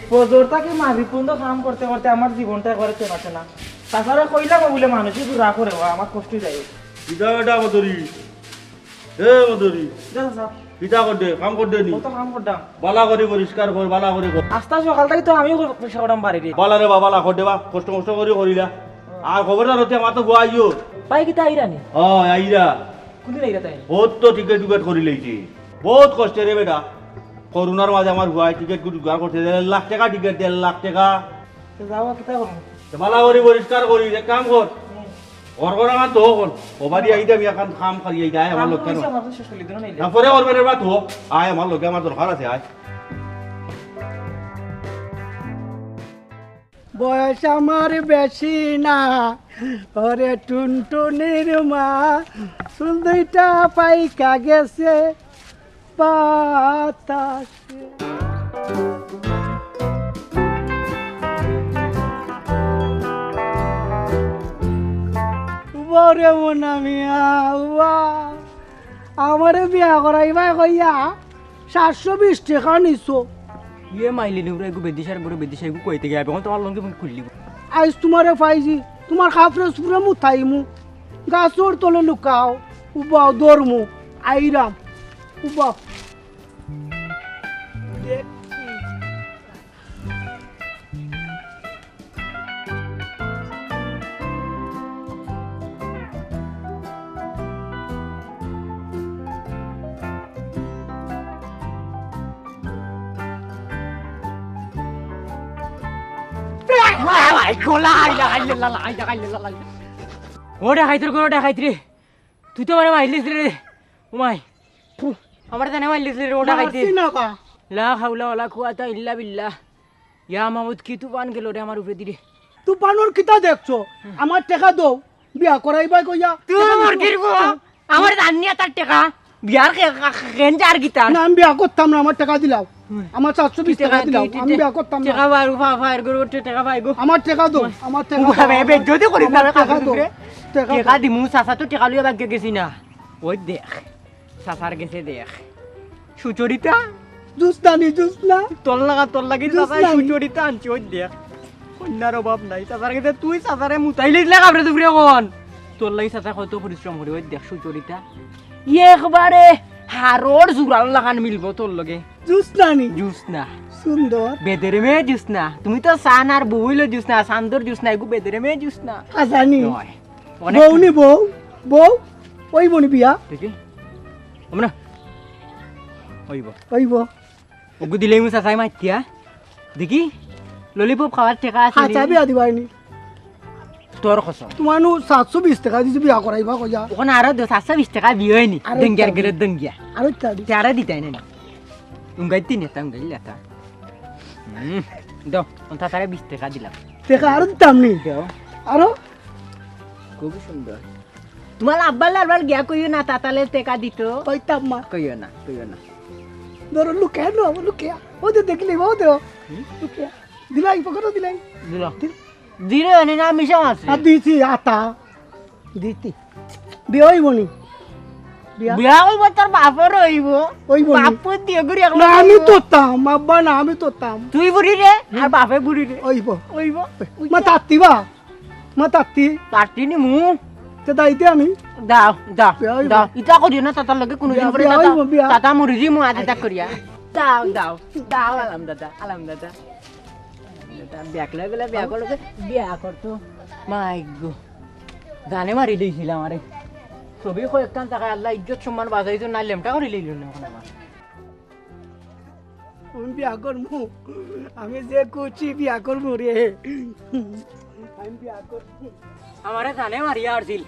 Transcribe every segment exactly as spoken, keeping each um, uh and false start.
ফজর থাকি মাগরিব পর্যন্ত কাম করতে করতে আমার জীবনটা একবারে চেনা চেনা। তাছাড়া কইলাম বুলে মানুষে তো রাগ করে, ও আমার কষ্ট যায়। কিতা বেটা মদরি? এ মদরি, যা, যা। কিতা করদে? কাম করদে নি? কত কাম করতাম। বালা করি পরিষ্কার কর, বালা করি কর। আস্তা সকাল থাকি তো আমিও পয়সা করাম বাড়িরে। বালা রে বাবা, বালা করদে বা, কষ্ট মষ্ট করি করিলা। আর খবরদার হতে আমার তো বুয়া আইও। ভাই কিতা আইরা নি? ও, আইরা। কোনদিন আইরা তাই? বহুত তো টিকিট টুকেট করি লইছি। বহুত কষ্টে রে বেটা। করোনার মাঝে আমার বুয়ায় টিকিট গুট জোগাড় করতে দেড় লাখ টাকা টিকিট, দেড় লাখ টাকা। তো যাও, কিতা করবো? তো বালা করি পরিষ্কার করি, এক কাম কর। হুম। ঘর ঘর আমার তো হকল। ও বাড়ি আইতে আমি এখন কাম করি আইতে, আয় আমার কাম লগে করিস, কেন? আমার তো শেষ করলি, দিন নাই। না, পরে করবে রে বা তো। আয় আমার লগে, আমার দরকার আছে, আয়। বয়স আমার বেশি না, ওরে টুনটুনির মা, চুল দুইটা পাইকা গেছে বাতাসে। ওরে মনা মিয়া, ওয়া, আমারে বিয়া করাইবায় কইয়া সাতশো বিশ টেকা নিছো। ইয়ে মাইলে নি, ওরা এগু বেদিশার গরু বেদিশা এগু কইতে গিয়া, এখন তোমার লঙ্গি ফোন খুললি। আইজ তোমারে পাইছি, তোমার কাপড়ে সুরে মুতাইমু, গাছর তলে লুকাও, উবাও দরমু, আইরাম, উবাও। দেখছি। ও ডাকাইতর গরু ডাকাইত রে, তুই তো আমারে মাইলিস রে। ও মাই, ফু, আমারে জানে মাইলিস রে, ও ডাকাইত রে। মারছি না বা। লা হাওলা ওয়ালা কুওয়াতা ইল্লা বিল্লাহ। ইয়া মাবুদ, কি তুফান গেল রে আমার উপরে দি রে। তুফানর কিতা দেখছো? আমার টেকা দেও, বিয়া করাইবায় কইয়া। তুই টেকা মুরগির নিছো। গো, আমার জাননি তার টেকা। বিয়ার খে-, খে-, খেন যার গিতা। না, আমি বিয়া করতাম না, আমার টেকা দিলাও। হুম। আমার সাতশো বিশ টেকা দিলাও, আমি বিয়া করতাম না। টেকা বার, উফা, উফা, এর গরু উঠে টেকা পাইবো। আমার টেকা দেও, আমার টেকা দেও। বে, যদি করি আমার টেকা দেও। টেকা দিমু, চাচা তো টেকা লইয়া বাগে গেছি না। ওই দেখ। চাচার গেছে দেখ। সুচরিতা? জুস নানি, জুস না? তোর লাগা, তোর লাগি জুস চাচায় নানি। সুচরিতা আনছে, ওই দেখ। কন্যার অভাব নাই। চাচার গেছে তুই চাচারে মুতাইলিস লে কাবরে দুপুরে কোন? তোর লাগি চাচা কত পরিশ্রম করে, ওই দেখ সুচরিতা। একবারে হাড়র জুড়াল লাখান মিলবো তোর লগে। জুস নানি? জুস না। সুন্দর। বেদেরে মে জুস না। তুমি তো চান আর বউইলো জুস না, চান্দর জুস না, এগু বেদেরে মে জুস না। আজানি। নয়। অনেক বউ নি বউ, বউ, ওই বনি বিয়া। দেখি, আমরা ওইব। ওইব। ওগু দিলেই মু চাচাই মাতিয়া। দেখি, ললিপপ খাওয়ার টেকা আছে নি? হাছা বিয়া দিবাই নি। তোর কসম। তোমার নু সাতশো বিশ টেকা দিছি বিয়া করাইবা কইয়া। ওখানে আরো দে, সাতশো বিশ টেকা বিয়ে হয়নি। আরো দঙ্গিয়ার একটা গেলে দঙ্গিয়া। আরো একটা দিছি। তেরা দিতাই না। উঙ্গাই তিন এটা, উঙ্গাই লেটা। হুম, দাও, অন্তা তারে বিশ টেকা দিলাম। টেকা আরো দিতাম নি? দাও। আরো? খুব সুন্দর। তোমার আব্বার লারবার গিয়া কইও না, তাতালে টেকা দিত। কইতাম মা। কইও না, কইও না। ধরো লুকে, নো, লুকে। ও যে দেখলি, ও দে। হুম? লুকে। দিলাই, পকেটো দিলাই। দিল। দিল। দিলে এনে না মিশা আছে। আর দিছি, আতা। দিতি। বিয়া হইব নি? বিয়া? বিয়া হইব, তোর বাপর হইব। হইব নি? বাপ দিয়ে ঘুরি এখন না, আমি হইব। তোতাম, আব্বা না, আমি তোতাম। তুই বুড়ি রে, আর বাপে বুড়ি রে। হইব। হইব। মা তাত্তি বা? মা তাত্তি? তাত্তি নি মু। তে দাইতে আমি? দাও, দাও, বিয়া হইব। দাও। ইতা করিও না, তাতার লগে কোনোদিন বিয়া, পরে বিয়া তাতা, হইব, বিয়া। তাতা মরি দি মু আজ ইতা করিয়া। দাও, দাও, দাও, আলাম দাদা, আলাম দাদা। দাদা, বিয়া করলে বেলা বিয়া করলে যে বিয়া করতো। মাই গো। জানে মারি দিয়েছিলাম আরে। ছবি কয়েকখান টাকা আল্লাহ ইজ্জত সম্মান বাঁচাইতো, না লেমটা করে লইল না এখন আমার। আমি বিয়া করমু। আমি যে কুচি বিয়া করমু রে। আমি বিয়া করমু। আমারে জানে মারিয়া আরছিল।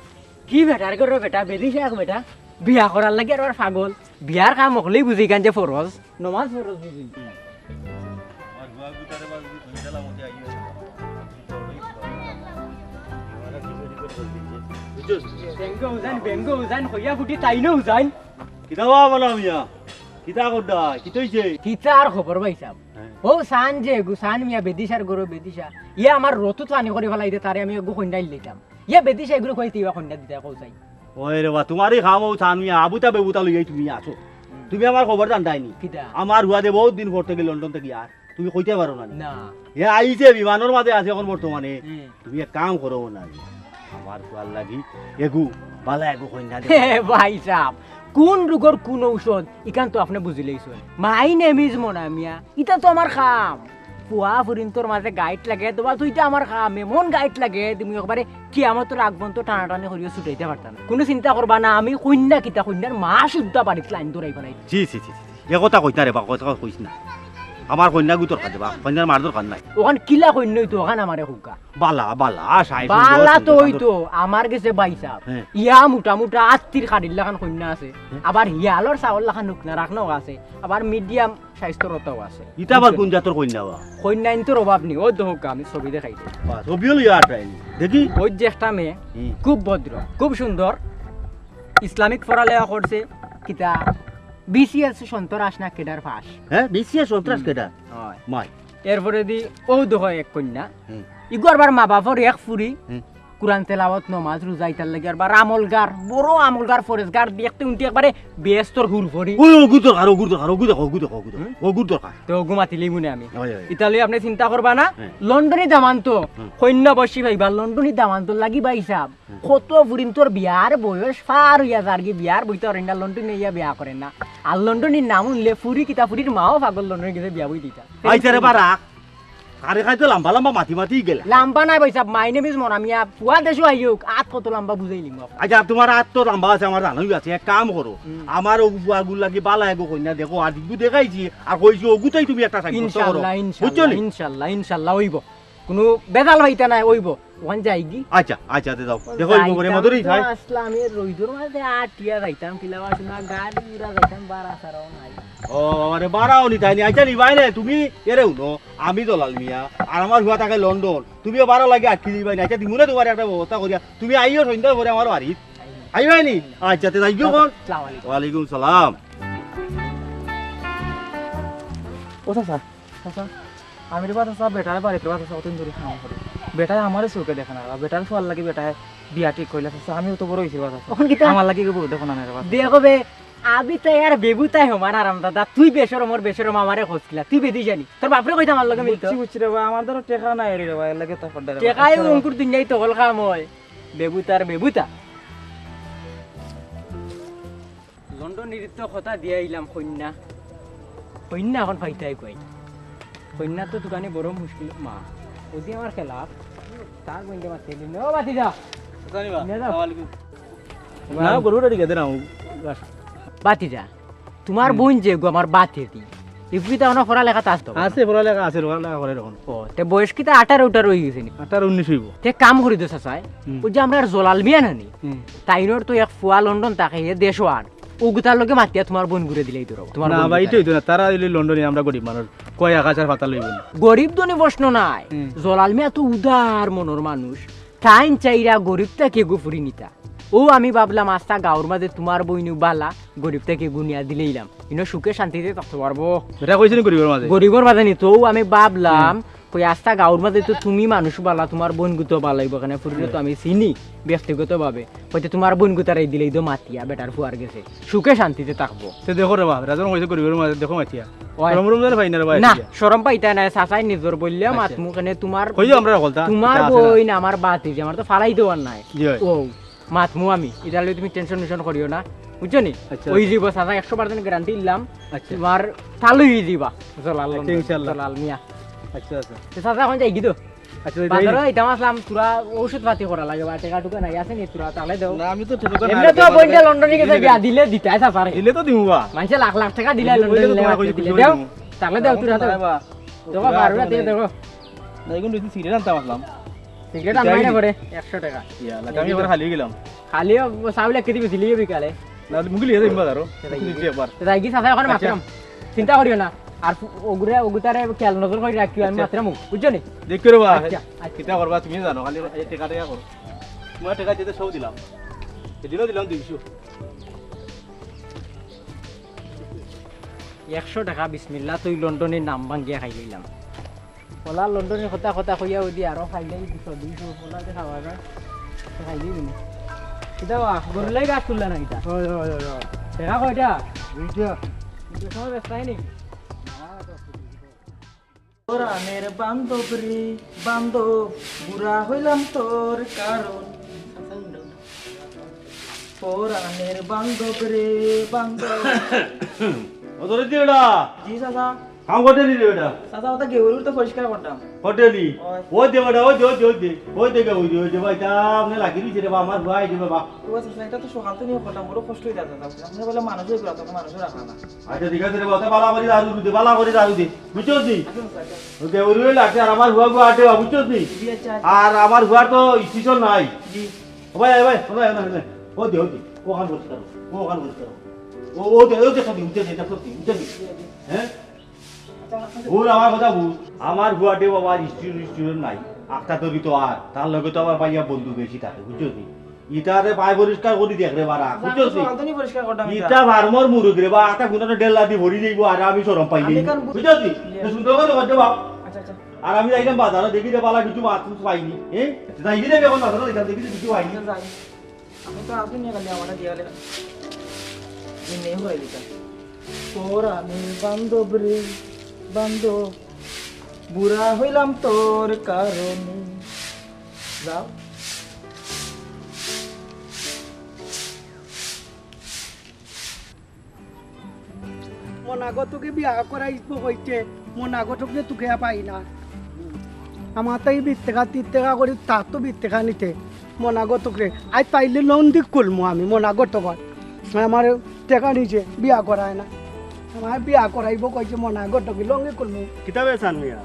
কি বেটার ঘরর বেটা, বেদিশা এক বেটা। বিয়া করার লাগি আর পাগল। বিয়ার কাম হকলেই বুঝি কান যে ফরজ। নমাজ ফরজ বুঝি। বেঙ্গ উজান, বেঙ্গ উজান, কইয়া ফুটি তাই না উজান। কিতা বা বলো মিয়া? কিতা করদা? কিতা হইছে? কিতা আর খবর ভাই সাহেব? হ্যাঁ। ও সান যে গু, সান মিয়া বেদিশার গরু বেদিশা। ইয়ে আমার রতুত পানি করে ফেলাই দে, তারে আমি এগু কইন্যা লইতাম। ইয়ে বেদিশা এগুলো কইতে ইবা কইন্যা দিতে কও চাই। ওই রে বা, তোমারই খাম ও সান মিয়া, আবুতা বেবুতা লইয়াই তুমি আছো। তুমি আমার খবর জানতাই নি? কিতা? আমার হুয়াদে বহুত দিন পর থেকে লন্ডন থেকে আর তুমি কইতায় পারো না নি? না। হে আইছে, বিমানর মাঝে আছে অখন বর্তমানে। হুম। তুমি এক কাম করো না নি, আমার ফুয়ার লাগি এগু, বালা এগু কইন্যা দেও। হে ভাই সাব, কুন রোগর কুন ঔষধ, ইখান তো আপনে বুঝিলাইছইন। My name is মোনা মিয়া, ইটা তো আমার কাম। ফুয়া ফুরিন্তর মাঝে গাইট লাগাই দেওয়া তো ইটা আমার কাম, এমন গাইট লাগাই দিমু একবারে কিয়ামতর আগ পর্যন্ত টানাটানি করিও ছুটাইতা পারতা না। কুনু চিন্তা করবা না, আমি কইন্যা কিতা, কইন্যার মা সুদ্ধা বাড়িত লাইন ধরাই বানাই। ছি ছি ছি ছি, এ কথা কইস না রে বা, কথা কইস না। আমার কইন্যাগু দরকার রে বা, কইন্যার মার দরকার নাই। অখান কিলা কইন্যা অইতো, অখান আমারে কউক্কা। বালা বালা, সাইজ বালা সুন্দর, তো সুন্দর। অইতো, আমার গেছে ভাই সাব। হ্যাঁ। ইয়া মোটা মোটা আত্তির খাড়ির লাখান কইন্যা আছে, হ্যাঁ। আবার হিয়ালর চাউল লাখান নুকনা রাখনাও আছে, আবার মিডিয়াম স্বাস্থ্যরতাও আছে। ইটা আবার কুন জাতর কইন্যা বা? কইন্যাইন্তর অভাব নি, ও দেখো আমি ছবি দেখাই দেই। বা, ছবিও লইয়া আটাই নি। দেখি। ওই যে একটা মেয়ে, হুম। খুব ভদ্র, খুব সুন্দর, ইসলামিক পড়ালেখা করছে, কিতা বিসিএস সন্তরাস না ক্যাডার পাস। হ্যাঁ, বিসিএস সন্তরাস ক্যাডার। হয়। মাই। এরপরে দি ও দেখো এক কইন্যা, হুম। ইগু আরবার মা বাপর এক ফুরি, হুম। কোরআন তেলাওয়াত, নমাজ, রোজা ইতার লাগি আরবার আমলগার, বড় আমলগার, ফরেজগার, দেখতে উনতে একবারে বেহেস্তর হুর ভরি। ওই, ওগু দরকার, ওগু দরকার, ওগু দেখো, ওগু দেখো, ওগু দেখো, হুম? ওগু দরকার। তো ওগু মাতিলি মনে আমি। ওই, ওই। ইতা লইয়া আপনে চিন্তা করবা না, হ্যাঁ। লন্ডনি দামান্ত, হুম। কইন্যা বসি পাইবা, লন্ডনি দামান্ত লাগি ভাই সাব। কত ফুরিন্তর বিয়ার বয়স পার অইয়া যারগি, বিয়ার বইতা পারইন না, লন্ডনি আইয়া বিয়া করইন না। আর লন্ডনির নাম হুনলে ফুরি কিতা, ফুরির মাও পাগল, লন্ডনি গেছে বিয়া বই দিতা। আইচ্ছা রে বারা, আরে খাইতে লম্বা লম্বা মাতি মাতি গেলা। লম্বা নায় ভাই সাব, my name is Mona Mia, ফুয়া দেশো আইউক, আত কত লম্বা বুঝাইলিমু। আইচ্ছা, তুমার আত তো লম্বা আছে, আমার জানাই আছে, এক কাম করো, হুম। আমার ওগু ফুয়াগুর লাগি বালা এগু কইন্যা দেখো, আর দিগু দেখাইছি, আর কইছি ওগুতেই তুমি একটা সাব্যস্ত করো, ইনশাআল্লাহ, বুঝছো ইনশাআল্লাহ, নি? ইনশাআল্লাহ, ইনশাআল্লাহ অইবো। কুনু বেজাল পাইতা নায়, অইবো। ওখান যাইগি। আইচ্ছা, আইচ্ছা, তে যাও। দেখো, এই খবরে মদরই থাই। আসলাম, এর রইদর মাঝে আটিয়া যাইতাম, কিলা বাসু না, গাড়ি উড়া যাইতাম, বারা ছাড়াও নাই। ও, বাবা রে, বারাও নি তাই নি। আইচ্ছা, নিবাই না, তুমি এরে হুনো, আমি দলাল মিয়া, আর আমার ফুয়া থাকে লন্ডন, তুমিও বারাও লাগি আটকি দিবাই না। আইচ্ছা, দিমুনে তুমার একটা ব্যবস্থা করিয়া, তুমি আইও সন্ধ্যার পরে আমার বাড়িত। আইবাই নি? আইচ্ছা, তে যাইগো অখন। আসসালামু আলাইকুম। ওয়ালাইকুম সালাম। ও চাচা, চাচা, আমি রে বা চাচা, বেটার বাড়িত রে বা চাচা, অতদিন ধরি কাম করি। বেটায় আমারে চউখে দেখে না, বেটার ফুয়ার লাগি বেটায় বিয়া ঠিক করিলা চাচা, আমি অত বড় অইছি রে বা চাচা। অখন কিতা? আমার লাগি কেউ বউ দেখো না রে বা চাচা। দেখো বে, আমি তাই আর বেবু তাই হমান আরাম দাদা, তুই বেশরম, ওর বেশরম আমারে খোঁজ কিলা, তুই বেদি জানি। তোর বাপরে কইতাম আমার লগে মিলতো। বুঝছি, বুঝছি রে বা, আমার ধরো টেকা নাই রে বা, এর লাগি তো ফড্ডা রে বা। টেকায় আচ্ছা রে বা। অঙ্কুর দুনিয়াই তগল কাম হয়। বেবুতার বেবুতা। লন্ডনির তো কথা দিয়া আইলাম কইন্যা। কইন্যা অখন পাইতায় কই? কইন্যা তো দোকানে বড় মুশকিল। মা, ওদি আমার খেলাফ। তার বইনকে মাতিয়ে দিন। ও ভাতিজা। জানি বা, নে যাও। আসসালামু আলাইকুম। না, গরুটা ঠিক আছে না। ভাতিজা, তুমার বইন যে গো আমার বাতিদি। ইগুইতা অনো পড়ালেখাত আস্ত। আছে, পড়ালেখা আছে, পড়ালেখা করে অখন। ও, তে বয়স কিতা আঠারো উঠারো অইগেছে নি? আঠারো উনিশ অইবো। তে কাম করি দে চাচায়। হুম। ওই যে আমরার জলাল মিয়া নানি? হুম। তাইনর তো এক ফুয়া লন্ডন থাকে, হে দেশো আর। ওগুতার লগে মাতিয়া তুমার বইনগুরে দিলাই ধরো। তুমার না বইনগুতারে। ভাই, ইটা অইতো না। তারা অইলে লন্ডনি, আমরা গরিব মানুষ। কয় আকাশ আর পাতাল অইবো না। গরিব ধনী প্রশ্ন নাই। হুম। জলাল মিয়া তো উদার মনর মানুষ। তাইন চাইরা গরিব থাকি এগু ফুরি নিতা। ও আমি ভাবলাম আস্তা গাঁওর মাঝে তুমার বইনউ বালা, গরিব থাকি এগু নিয়া দিলাইলাম। ইনো সুখে শান্তিতে থাকতো পারবো। বেটায় কইছে নি গরিবর মাঝে? গরিবর মাঝে নি তো, ও আমি ভাবলাম, হুম। কই আস্তা গাঁওর মাঝে তো তুমি মানুষ বালা, তুমার বইনগু তো বালা অইবো, কেনে ফুরিরে তো আমি চিনি ব্যক্তিগতভাবে। কইতে তুমার বইনগুতারে দিলাই দো মাতিয়া, বেটার ফুয়ার গেছে। সুখে শান্তিতে থাকবো। তে দেখো রে বা, রাজন কইছে গরিবর মাঝে, দেখো মাতিয়া। ওই। শরম উরম জানে পাই না রে বা, না, ইয়া। শরম পাইতা না, চাচায় নিজর বললে আচ্ছা। মাতমু কেনে তুমার কইও আমরা হকলতা, তুমার ইটা আছে না। বইন আমার বাতিজা, আমার তো ফালাই দেওয়ার নাই। জি অয়। ও, মাতমু আমি, ইটা লইয়া তুমি tension নিশন করিও না, বুঝছো নি? আচ্ছা। ওই দিব চাচা, একশো percent guarantee দিলাম, আচ্ছা। তুমার তালু অই দিবা, জলাল আচ্ছা, লন্ডন, ইনশাআল্লাহ। জলাল মিয়া। আচ্ছা, আচ্ছা। তে চাচা, অখন যাইগি তো? আচ্ছা, বাজারো যাইতাম আছলাম, থুড়া ঔষধ পাতি করা লাগে বা, টেকা টুকা নাই, আছে নি থুড়া? তাইলে দেও। না, আমি তো টেকা এমনে তো বইনটা লন্ডনি গেছে, বিয়া দিলে দিতায় চাচারে। দিলে তো দিমু বা। মানষে লাখ লাখ টেকা দিলে লন্ডনি গেলে দিলে দেও। তাইলে দেও, থুড়া দেও। দেখো, বারো রাতে দেখো। না, এগুন রইছে সিগারেট আনতাম আছলাম। সিগারেট আনবায় না করে, একশো টেকা। ইয়া, লাগে আমি এবার খালি গেলাম। খালি ও চাউল এক কেজি বেশি লিয়ে বিকালে। না, মুগি লিয়ে যাইম বাজারো। সেটাই। মুগি লিয়ে একবার। সেটাই কি চাচা অখন আচ্ছা। মাতরাম। চিন্তা করিও না। আর ফু-, ওগুরে, ওগুতারে খেয়াল নজর করি রাখিও, আমি আচ্ছা। মাতরাম, বুঝছো নি? দেখিও রে বা, আচ্ছা, আচ্ছা। কিতা করবা তুমি জানো, খালি এই টেকা টেকা করো। তুমার টেকা দিতে সব দিলাম। এদিনও দিলাম দুইশো। একশো টেকা বিসমিল্লাহ, তুই লন্ডনির নাম ভাঙ্গিয়া খাইলাইলাম। ওলা লন্ডনির কথা কথা কইয়া ওদি আরো খাইলাই দুইশো, দুইশো, ওলা যে খাওয়া যায়, তো খাইলাই দিমু। কিতা বা, গরুর লাগি গাছ তুললা না কিতা? হয়, হয়, হয়, হয়। টেকা কয়টা? দুইটা। দুইটা সময় ব্যস্ত হয় নি? পরাণের বান্ধব রে বান্ধব, বুড়া হইলাম তোর কারণ। পরাণের বান্ধব রে বান্ধব। ও তোরে দি বেটা। জি চাচা। কাম করতে নি রে বেটা? চাচা, ওটা গেউরুর তো পরিষ্কার করতাম। করতে নি? ওই। ওই দে বেটা, ওই দে, ওই দে, ওই দে। ওই দে গেউরি, ওই দে ভাই, তা আপনি লাগি দিছে রে বা, আমার ভাই রে বাবা। ও চাচা, এটা তো সকাল থেকে করতাম, বড় কষ্ট হয়ে যাচ্ছে চাচা। আপনি বলে মানুষের ঘোরা, তখন মানুষের রাখা না। আচ্ছা, ঠিক আছে রে বা, তা বালা করি দাঁড়ু দে, বালা করি দাঁড়ু দে। বুঝছস নি? আচ্ছা, চাচা। ওই গেউরি লাগছে, আর আমার হুয়া হুয়া আটে বা, বুঝছস নি? জি, আচ্ছা, আচ্ছা। আর আমার হুয়ার তো স্টেশন নাই। জি। ও ভাই, ভাই, ভাই, ভাই, ভাই, ভাই। ও দে, ও দে। ওখান পরিষ্কার হোক। ওখান পরিষ্কার হোক। ও, ও দে, ও দে, সত্যি, উঠে দে, এটা সত্যি, উঠে দে। হ্যাঁ? ওর আমার কথা বুঝ। আমার হুয়াটে বাবা স্টুডেন্ট, স্টুডেন্ট নাই। আখতা তরি তো আর। তার লগে তো আবার পাইয়া বন্ধু বেশি থাকে, বুঝছো নি? ইটারে পায় পরিষ্কার করি দেখ রে বারা, বুঝছো নি? সকাল থেকে পরিষ্কার করতাম এটা। ইটা ফার্মর মুরুগ রে বা, আটা গুনানো ডেলা দি ভরি যাইবো, আর আমি শরম পাই আমি নাই। কারণ বুঝ- বুঝছো নি? ইয়ে। তো সুন্দর করে করতে বাপ। আচ্ছা, আচ্ছা। আর আমি যাইলাম বাজারে, দেখি রে বালা কিছু মাছ টাছ পাইনি। হ্যাঁ? যাইবি রে এখন বাজারে, দেখি রে কিছু পাইনি। আচ্ছা, যাই। আমি তো আসুন নিয়ে গেলে আমার দিয়া গেলে। এমনি হয়ে গেছে। তোর আমি বান্ধব রে, বান্ধব, বুড়া হইলাম তোর কারণে। যাও। মনাগতকে বিয়া করাইব কইতে, মনাগতক যে তুকে পাই না। আমার তাই বিশ টাকা, ত্রিশ টাকা করি, তার তো বিশ টাকা নিতে মনাগতক রে। আই পাইলে লন্ডি খুলমু আমি মনাগতক। আমার টাকা নিছে, বিয়া করায় না। আমার বিয়া করাইব কইছে মনাগতকে, লঙ্গি খুলমু। কিতাবে চান মিয়া?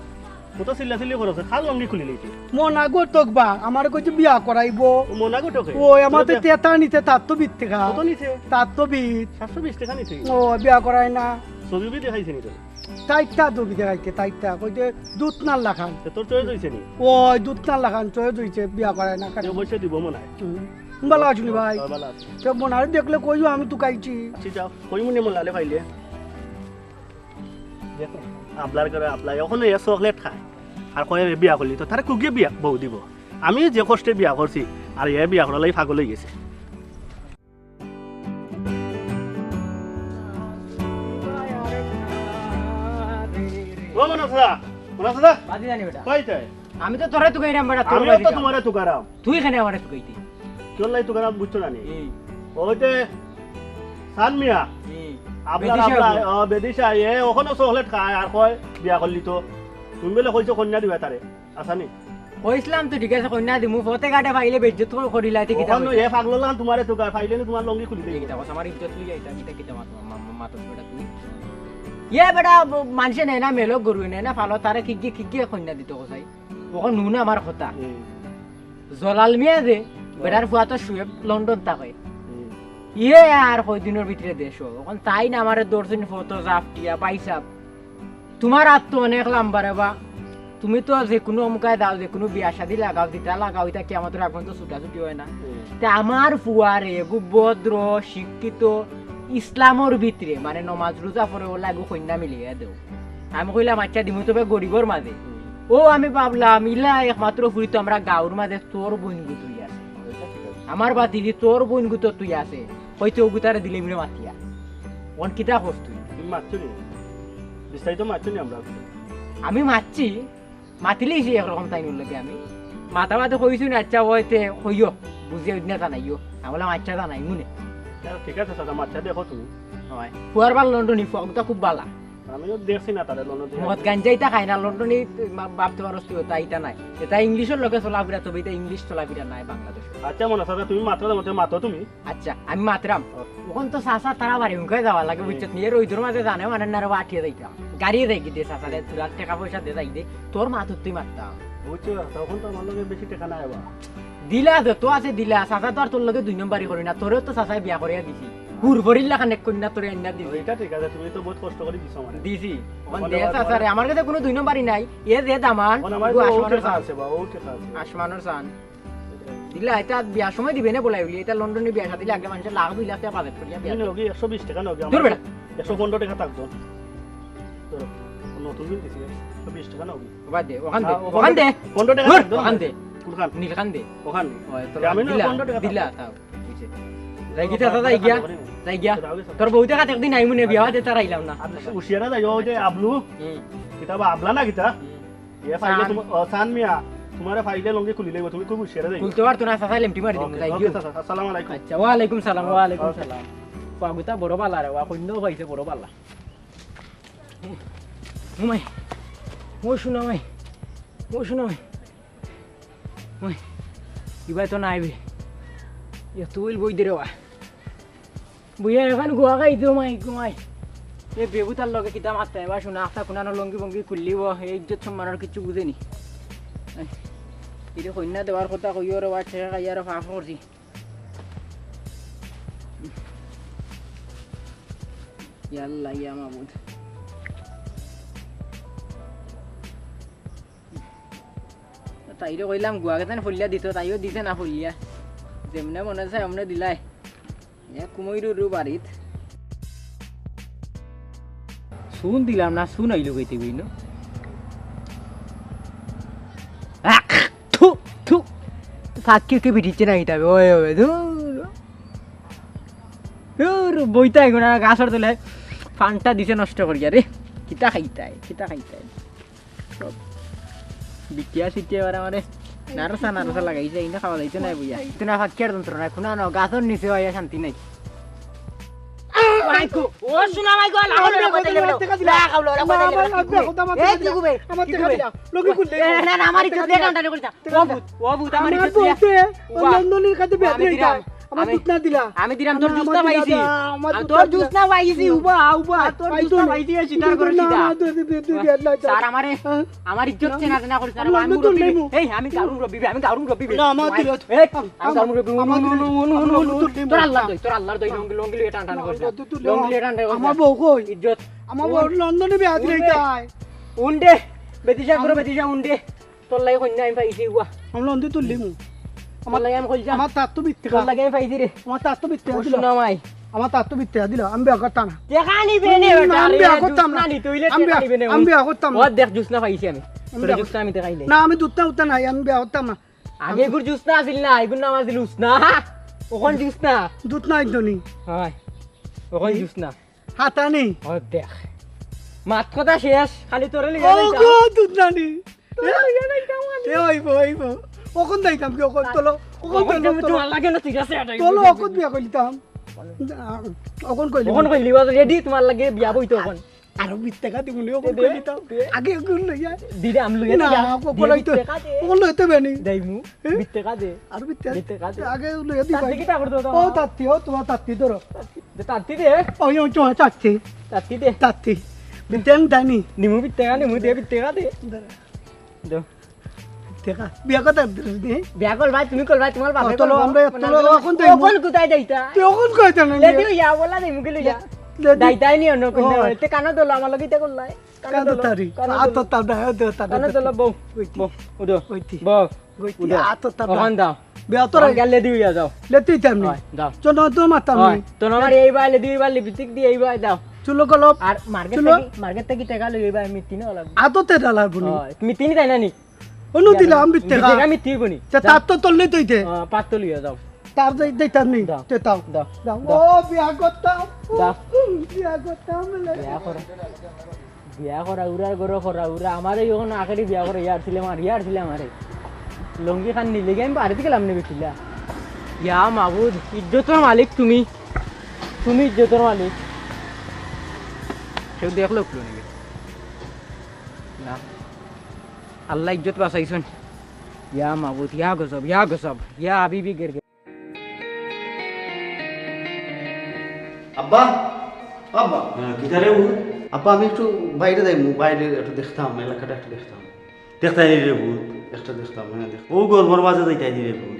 কত চিল্লা চিল্লি করছে, খাল লঙ্গি খুলি লইছে। মনাগতক বা, আমার কইছে বিয়া করাইব। ও মনাগতকে? ও, আমার তো তেতা নিতে, তার তো বিশ টাকা। কত নিছে? তার তো বিশ। সাতশো বিশ টাকা নিছে। ও, বিয়া করায় না। ছবি উবি দেখাইছে নি তো? তাইতা দুবি দেখাইতে, তাইতা। কইতে দুধ নার লাখান। তো তোর চয়েস হইছে নি? ও, দুধ নার লাখান, চয়েস হইছে, বিয়া করায় না। কেন? অবশ্যই দিব মনে হয়। হুম। ভালা আছুনি ভাই? হ্যাঁ, ভালা আছি। তো মনারে দেখলে কইও আমি তুকাইছি। আচ্ছা, যাও, কই মনে মনালে পাইলে। দেখো, আবলার করে আবলা, এখন এ চকলেট খায়। আর কয় বিয়া করলি তো, তারে কুগিয়ে বিয়া বউ দিব। আমি যে কষ্টে বিয়া করছি, আর এ বিয়া করার লাগি পাগল হয়ে গেছে। ও মনাসা, মনাসা, বাজি জানি বেটা। কই তাই? আমি তো তোরে তুকাইরাম বেটা, তোর আমিও বাড়ি তো যাও। তোমারে তুকারাম। তুই কেনে আমারে তুকাইতে? কেউ লাই তুকারাম বুঝছো না নি? হুম। ওই যে সান মিয়া, হুম। আবলা বেদিশা আবলা, বউ। ও, বেদিশা, এ ওখানে চকলেট খায় আর কয় বিয়া করলি তো। তুমি বলে কইছো কন্যা দিবা তারে, আসানি? কইছিলাম তো ঠিক আছে, কন্যা দিমু, ফতে ঘাটে পাইলে বেইজ্জত করিলাইতে কিতা ওখানে কইতা? এ পাগল লান তোমারে তুকায়, পাইলে নি তোমার লঙ্গি খুলি এই দেই। কিতা কথা, আমার ইজ্জত লইয়া এটা, এটা কিতা মাত-, মা-, মা-, মাতস বেটা তুই? ইয়ে বেটা, ব-, মানষে নেয় না, মেলো গরু নেয় না, ফালো তারে কিগিয়ে, কিগিয়ে কন্যা দিত কোথায়? ওখান নুন আমার কথা। হুম। জলাল মিয়া যে, হুম। বেটার ফুয়া তো শুয়ে লন্ডন থাকে। হুম। ইয়ে আর কয়দিনর ভিতরে দেশ। ওখান তাই না আমারে দর্শন ফটো জাফটিয়া, পাইসাব। তোমার হাত তো অনেক লম্বা রে বা। তুমি তো যে কোনো অমুকায় যাও, যে কোনো বিয়া শাদি লাগাও, যেটা লাগাও, এটা কিয়ামতর আগ পর্যন্ত ছুটাছুটি হয় না। হুম। তে আমার ফুয়ারে এগু ভদ্র, শিক্ষিত, ইসলামর ভিতরে, মানে নমাজ রোজা পড়ে ওলা এগু কন্যা মিলিয়ে দেও। আমি কইলাম, "আচ্ছা, দিমু তবে গরিবর মাঝে।" হুম। ও আমি ভাবলাম, ইলা একমাত্র ফুরি তো আমরা গাঁওর মাঝে তোর বইন গুতুই আছে। এটা ঠিক আছে। আমার বাতিজি তোর বইন গুতো তুই আছে। কইতে ওগুতারে দিলে মিলে মাতিয়া। অন কিতা কস তুই? তুমি মাতছো নি? বিস্তারিত মাতছো নি আমরা? আমি মাতছি, মাতিলেই সে একরকম তাই নিল লাগে আমি। মাথা মাথা কইছি না, আচ্ছা, ওইতে কইও, বুঝিয়া উঠনা জানাইও। আমি বললাম, "আচ্ছা, জানাই মনে।" না, ঠিক আছে, চাচা, মাতছা দেখো তুমি। হয়। ফুয়ার বালা লন্ডনি, ফুয়া ওগুতা খুব বালা। আমিও দেখছি না তারে লন্ডন থেকে। মদ গাঞ্জা ইতা খায় না, লন্ডনি মা-, ভাবতে পারস তুই, ওটা ইতা নাই। এটা ইংলিশর লগে চলাফেরা, তবে এটা ইংলিশ চলাফেরা নাই বাংলাদেশে। আচ্ছা, মনে চাচা, তুমি মাতরা মতে মাতো তুমি। আচ্ছা, আমি মাতরাম। ও। ওখান তো চাচা তারা বাড়ি হুমকায় যাওয়া লাগে, হুম। বুঝছত নি? এর ওই দূর মাঝে জানে মানে না রে, আটিয়ে যাইতাম। গাড়িয়ে যাই গি দে চাচা রে, তোরা টেকা পয়সা দে যাই দে। তোর মা তো তুই মারতাম। বুঝছো, তখন তো আমার লগে বেশি টেকা নাই বা। দিলা যত আছে দিলা, চাচা তো আর তোর লগে দুই নম্বরি করি না, তোরেও তো চাচায় বিয়া করিয়া দিছি। হুর ভরির লাখান এক কন্যা তোরে আনিয়া দিছি। এটা ঠিক আছে, তুমি তো বহুত কষ্ট করে দিছো আমারে। দিছি। ওখান ওখান দে আমার চাচারে, আমার কাছে কোনো দুই নম্বরি নাই। এ যে দামান, ওখান আমার ও তো আসমানর ওকে চান। আছে বা, ওকে চান। আসমানর চান। দিলা, এটা বিয়ার সময় দিবে না বলাই বলি, এটা লন্ডনে বিয়া শাদি লাগলে মানুষের লাখ দুই লাখ টাকা বাজেট করিয়া বিয়া। না, ওকে একশো বিশ টাকা না, ওকে দূর আমার বেটা। একশো পনেরো টাকা থাকতো। ধরো, নতুন দিন দিছি, একশো বিশ টাকা না, ওকে। ওখান দে, ওখান দে, হ্যাঁ, ওখান দে। পনেরো টাকা ধুর, থাকতো না। ওখান দে। কোনখান? নীলখান দে। ওখান? ওই তো গ্রামীণ দিলা, পনেরো টাকা দিলা, থাকতো। তাও, বুঝছে। যাই গিয়া, চাচা, যাই গিয়া, যাই গিয়া। তোর বউতে কাত একদিন আইমু নে, বিয়া বাদে তার আইলাম না। আর হুশিয়ারা যাই, ওই যে আবলু, হুম। কিতা বা আবলা না কিতা? হুম। এ ফাইলে সান। তোমার, ও, সান মিয়া, তোমারে ফাইলে লুঙ্গি খুলি লইব, তুমি খুব হুঁশিয়ার যাই। খুলতে পারতো না, চাচা লেমটি মারি দিমু, ওকে, যাই ওকে, গিয়া। চাচা, আসসালামু আলাইকুম। আচ্ছা, ওয়ালাইকুম সালাম, ওয়ালাইকুম ওকে। সালাম। পাগুতা বড় বালা রে, ওয়া কইন্যাও পাইছে বড় বালা। ও মাই, ও সোনা মাই, ও সোনা মাই। ওই, ইবায় তো নাইবে। এত ইল বই দে রে ওয়া। বইয়া এখন গুয়া খাইতো মাই, ঘুমাই। এ বেবু তার লগে কিতা মাততা, এবার শুনা, আস্তা কুনানো লঙ্গি বঙ্গি খুললিব, এই ইজ্জত সম্মানর কিচ্ছু বুঝেনি। এই, ইরে কইন্যা দেওয়ার কথা কইও রে, ওয়া ঠেকা খাইয়া রে ফাফ করছি। ইয়াল্লা, ইয়া মাবুদ। তাইরে কইলাম গুয়া গেছে না ফুলিয়া দিত, তাইও দিছে না ফুলিয়া। যেমনে মনে চায় অমনে দিলাই। এ কুমইরু রু বাড়িত। শুন দিলাম না, শুন আইলো কইতে কইনো। আহ, থু, থু। ফাঁকি উঠে বিটিচ্ছে না এটা, ওই, ওই, ধুর। ধুর, বইতা এগুন আর গাছর তলে ফানটা দিছে নষ্ট করিয়া রে। কিতা খাইতায়, কিতা খাইতায়। সব বিটিয়া সিটিয়া এবার আমারে নারসা নারসা লাগাইছে, ইনো খাওয়া যাইতো না বইয়া। ইতো না ফাঁকিয়ার যন্ত্রণা, কুনানো গাছর নিচে অইয়া শান্তি নাই। মাইকো, ও সোনা মাইকো, লাগাও, লাগাও, লাগাও, লাগাও, লাগাও, লাগাও, লাগাও, আমার এই, টেকা দিলা। কিতা কইবে? আমার কিতা টেকা দিলা। লগে খুললে। এ, না, না, আমার ইজ্জত দিয়া টানাটানি করিস না। ও ভূত, ও ভূত, আমার আমার ইজ্জত দিয়া। বলতে, ও উবা। লন্ডনের কাছে ও, আমি বেতরে দিলাম। দিলাম। আমার আমি, দুধ না দিলা। আমি দিলাম, তোর আমার জুস না দিলা, পাইছি। আমার আমি দুধ তোর না জুস না পাইছি, উবা, উবা। আর তোর জুস পাইছো না নি? পাইছি, এই সিটার করে না, সিটা। আমার দুধ, দুধ, দুধ, দুধ, দুধ, দুধ। স্যার, আমারে, হ্যাঁ? আমার ইজ্জত না। চেনা চেনা করিস না, আমি আমি অন্য তোর মুরব্বি। নেবো। এই, আমি গারুর মুরব্বি, আমি গারুর মুরব্বি। না, আমার ওই, দিল। এই, আমি গারুর মুরব্বি। উনু, আমার উনু, দিল। উনু, উনু, আমার উনু, উনু। তোর আল্লাহর দই, তোর আল্লাহর দই, লঙ্গি, লঙ্গি লইয়া টান টান করিস না। আমার বউ কই? ইজ্জত। আমার বউ লন্ডনে বিয়া দিলে তাই। উন দে, বেদিশা করো, বেদিশা উন দে। তোর লাগি কইন্যা আমি পাইছি, উয়া। আমি লন্ডনে তুললিমু। তোর লাগি আমি কইলজা। আমার তার তো বিত্তে তোর লাগি আমি পাইছি রে। আমার তার তো বিত্তে ও দিল। সোনা মাই। আমার তার তো বিত্তে দিল। আমি বিয়া করতাম না। টেকা নিবে নে, আমি বেটা, বিয়া রে, করতাম জুস না। না নিতে অইলে আমি টেকা বিয়া, নিবে নে। আমি বিয়া করতাম না। ও দেখ, জুস না পাইছি আমি। আমি তোরে বিয়া জুস না আমি দেখাইলে। না, আমি দুধ না উঠতে নাই, আমি বিয়া করতাম না। আগে এগুর জুস না আছিল না, এগুর নাম আছিল উস না। অখন জুস না। দুধ নাই তো নি। হয়। অখন জুস না। হাতানি। ও দেখ। মাত কথা শেষ, খালি তোরে লিয়ে ও যাইতাম। গো, দুধ নানি। তোরে লিয়ে যাইতাম আমি। এ, অইবো, অইবো। অখন যাইতাম কি, অখন তোলো, অখন অখন তোলো, তুমি তোলো। তোমার লাগে না, ঠিক আছে, এটা তোলো, অখন বিয়া করিতাম। অখন কইলি। অখন কইলি, বাস, রেডি, তোমার লাগে বিয়া বইতো অখন। আরো বিশ টাকা দিমু নি, অখন দে, কইলি তো। দে। আগে অখন লইয়া। দিরাম লইয়া না, দিরাম। অখন দে, লইতে, বিশ টাকা দে। অখন লইতে বেনি। দেইমু, এ? বিশ টাকা দে। আরো বিশ টাকা। বিশ টাকা দে। আগে লইয়া দি তার ভাই। দিকে তা করে দাও, দাও। ও, তাত্তি, ও, তোমার তাত্তি ধরো। দে, তাত্তি দে। ও, ইয়ো, তোমার তাত্তি। তাত্তি দে। তাত্তি। বিশ টাকা দানি। নিমু বিশ টাকা, নিমু দে, বিশ টাকা দে। ধরো। দে। দেখা, বিয়া কথা দিস নি? বিয়া কর ভাই, তুমি কর ভাই, তোমার বাপে ও, চলো, করবো। আমরা মানে চলো, আমি অখন যাইমু। অখন কোথায় যাইতা? তুই অখন কই যান? লেডি হইয়া, বলা দেই মুখে লইয়া। লে-, লেডি। দাইতাই নি অন্য কোন ও। তে কানো দলো আমার লগে ইতা করলাই। কানো কানো দলো, তারি। কানো আত দলো। তার দাও, দে তার কানো দাও। দলো, বউ। ওই কি? বউ, উঠো। ওই কি? বউ, গইতি উঠো। আত তার দাও। অখন দাও। বিয়া তো অখন রাই। গেল লেডি হইয়া যাও। লেডি তার নি। হয়, যাও। চলো, তো মাতাম হয়, নি। তো আমার এইবার লেডি, এইবার লিপস্টিক দিয়ে এইবার দাও। চুলো কলপ। আর মার্কেট চুলো। থাকি, মার্কেট থাকি টাকা লই এইবার মিটিং হওয়া লাগবে। আতো তে ডালার বুনি। হয়, মিটিং তাই না নি? অনু দিলাম বিশ টাকা। বিশ টাকা আমি তুই বনি। তে তার তো তললে তুই দে। আহ, পাত তো লিয়ে যাও। তার যাই দে তার নেই। দাও। তে তাও। দাও। দাও। দাও। ও, বিয়া করতাম। দাও। বিয়া করতাম বলে। বিয়া করা। বিয়া করা, উড়ার ঘরো করা, উড়া। আমারে অখন আখেরি বিয়া করে ইয়ার ছিলে মার, ইয়ার ছিলে মারে। লঙ্গি খান নিলে গিয়ে আমি বাড়িতে গেলাম নেবে ছিলা। ইয়া মাবুদ, ইজ্জতর মালিক তুমি। তুমি ইজ্জতর মালিক। কেউ দেখলো উঠলো নাকি? না। আল্লাহ ইজ্জত বাঁচাইছুন। ইয়া মাবুদ, ইয়া গজব, ইয়া গজব, ইয়া হাবিবি গের গের। আব্বা, আব্বা। হ্যাঁ, কিতা রে ভূত? আব্বা, আমি একটু বাইরে যাইমু, বাইরে একটু দেখতাম, এলাকাটা একটু দেখতাম। দেখতাই নি রে ভূত? একটা দেখতাম, হ্যাঁ, দেখতাম। ও গরমর মাঝে যাইতাই নি রে ভূত?